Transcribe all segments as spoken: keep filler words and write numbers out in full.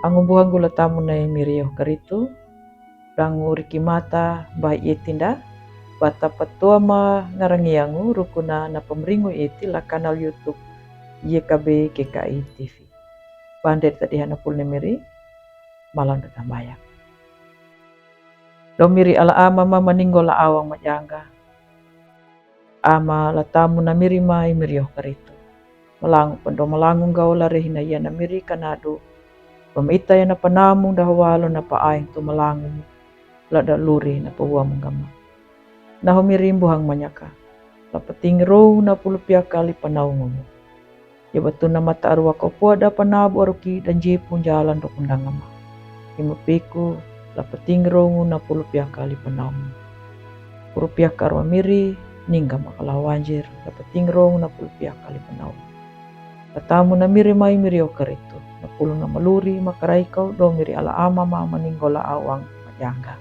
Angu buhangu la tamu na i miri yoh karitu, rangu riki mata ba i etinda, bata patua ma ngarangiangu rukuna na pamringu eti la kanal YouTube Y K B G K I T V. Bandet tadi hana pul ne miri, malam datang baya. Do miri ala ama ma maninggo la awang majanga. Ama la tamu na miri ma i miri yoh karitu. Malangu pando malangu ngau la rehina ia na miri kanadu. Pamaita ia na panamu da hawalo na pa aing tu malangu. La da luri na pa uamu ngama. Na ho miri mbuhang manyaka. La pating rou na pulu piaka li panau ngumu. Ia batu na mata arua ko pua da panabu aruki dan jipu jalan do kundang ama. Ima piku la pating rou na pulu piaka li panau ngumu. Pulu piaka arua miri, ningga makala wanjir, la pating rou na pulu piaka li panau. La tamu na miri mai miri yoh karitu, na pulu na maluri, makarai kau do miri ala ama ma maninggo la awang majanga.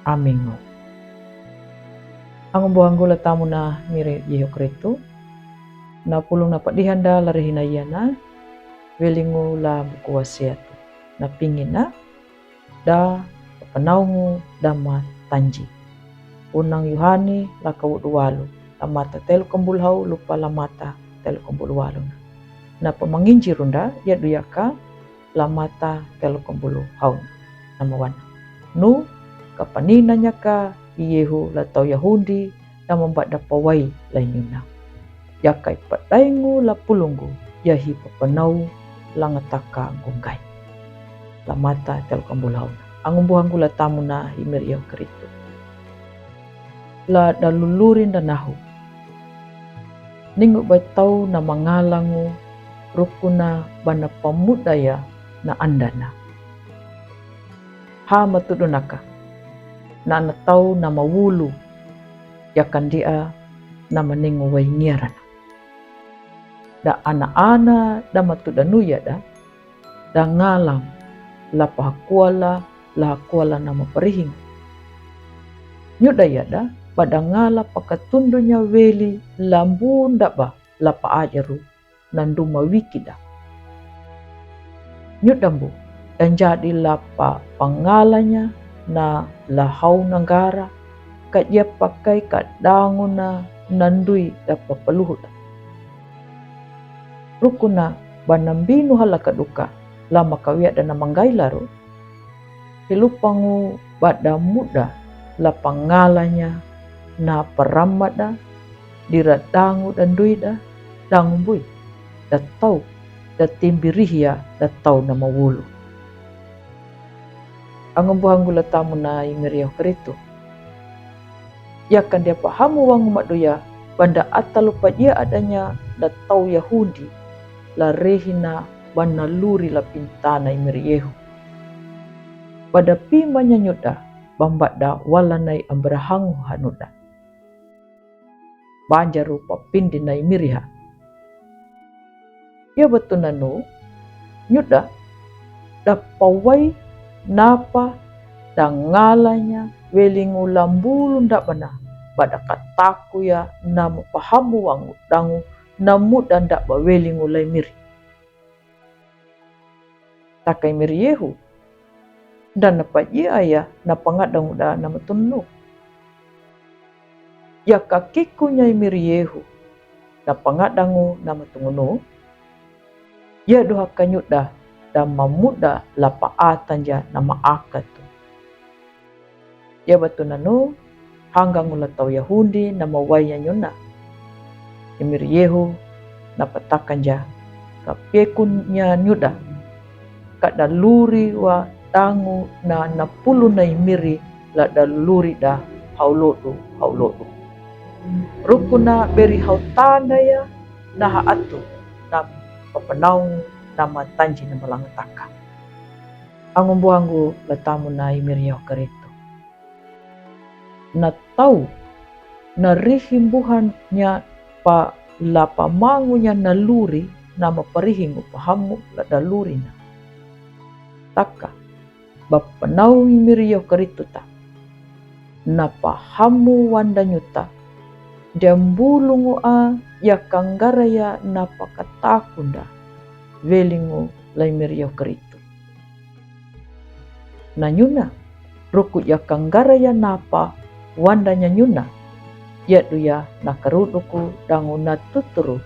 Amingu. Angu buhangu la tamu na miri yoh karitu, na pulu na padihanda la rehina ia na, welingu la buku wasiatu, na pingina, da panaungu da ma tanji. Unang Yuhani la kawudu walu, la mata telu kambul hau lupa la mata telu kambul walu na. Na pamanginji runda ia duyaka la mata telu kambul hau na. Na mawana. Nu kapanina nyaka i yehu la tau Yahudi na mambada pawai la inyuna. Ia kai padaingu la pulungu, ia hi papanau la ngataka gunggai. La mata telu kambul hau na. Angu buhangu la tamu na i miri yoh karitu. La da luluri nda nahu. Ningu bai tau na mangalangu rukuna bana pamuda ia na andana. Ha matudu naka. Na na tau na mawulu. Ia kandia na maningu wai ngiarana. Da ana-ana da matuda nu ia da, da ngalang la pahakuala, la hakuala na maparihing. Nyuda ia da, bada ngala pakatundunya weli la mbu ndaba la paajaru na nduma wikida. Nyuda mbu, da njadi la pa pangalanya na la hau nanggara, ka ia pakai ka dangu na nandui da papaluhuda. Rukuna bana mbinu hala kaduka, la makawiada na manggai laru, hilupangu bada muda la pangalanya na paramada, dira dangu da nduida, dangu mbui, da tau, da timbirihia, da tau na mawulu. Angu buhangu la tamu na i miri yoh karitu. Ia kandia pahamu wangu maduya, banda atalu pajia adanya da tau Yahudi, la rehina bana luri la pintana i miri yehu. Bada pimanya nyuda, bambada walanai ambarahangu hanuda. Banjaru papindi na i miriha. Ia batu nanu, nyuda, da pawai, napa, da ngalanya, welingu la mbulu ndabana, bada kataku ia na mapahamu wangu dangu, na muda ndaba welingu la i miri. Takai miri yehu, da na pajia ia na pangadangu da na matunu. Ia kakikunya i miri yehu, na pangadangu na matungunu. Ia duha kanyuda da mamuda la paatanja na maakatu. Ia batu nanu, hanggangu la tau Yahudi na mawai anyuna. I miri yehu na patakanja, ka piekunya nyuda. Ka da luri wa dangu na napulu na i miri la da luri da haulodu, haulodu. Rukuna beri hautanda ia na haatu na papanaung na matanji na malangataka. Angu mbuhangu la tamu na i miri yoh karitu. Na tau, na rihi mbuhanya pa la pamangunya na luri na maparihingu pahamu la da luri na. Taka, ba panau i miri yoh karitu ta. Na pahamu wanda nyuta, dia mbulungu a ia kanggaraya na pakatakunda, welingu la i miri yoh karitu. na nyuna, ruku ya kanggara ya napa wanda nya nyuna, yadu ya na karuduku dangu na tuturu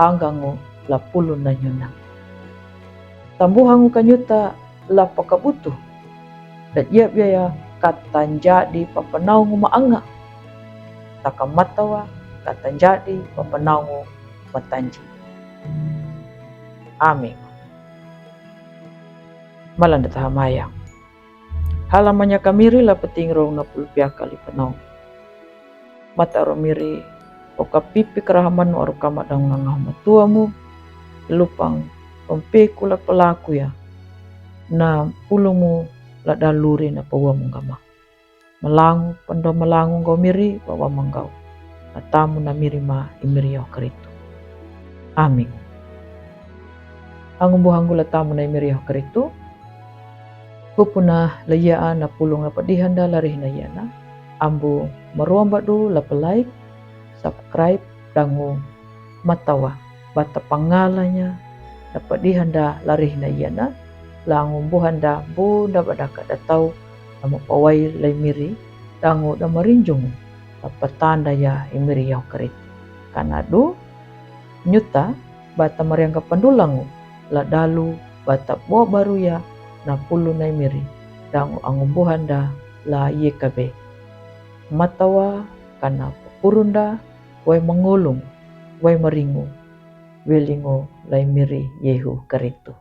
hangangu la pulu na nyuna. Tambuhangu kanyuta la pakabutu, da ya biaya kata njadi papanaungu maanga, taka matawa kata njadi papanaungu matanji. Amin. Malanda taha maya. Hala manya kamiri la peting rong na pulpia kali penau. Mata ro miri, oka pipi keraha manu aru kama dang nangah matuamu, lupang pempeku la pelaku ya, na pulumu la daluri na pawamu gama. Malangu, pendo malangu gau miri, bawa manggau. Na tamu na miri ma, i miri yoh keritu. Amin. Angumbu hanggu la tamu na i miri yoh keritu. Kupuna la iya na pulung la pedihanda la rihna iya na. Ambu maruamba du la pe-like, subscribe, dangu matawa bata pangalanya, da pedihanda la rihna iya na, la angumbuhanda bunda badaka da tau, da mapawai lai miri, dangu da marinjung, da patanda ya i miri yoh keritu. Kana du nyuta bata mariangka pandulangu, la dalu bata boa baru ya na pulu na i miri, dangu angumbuhanda la iye kabe. Matawa kana purunda, wai mangulung, wai maringu, welingu lai miri Yehu keritu.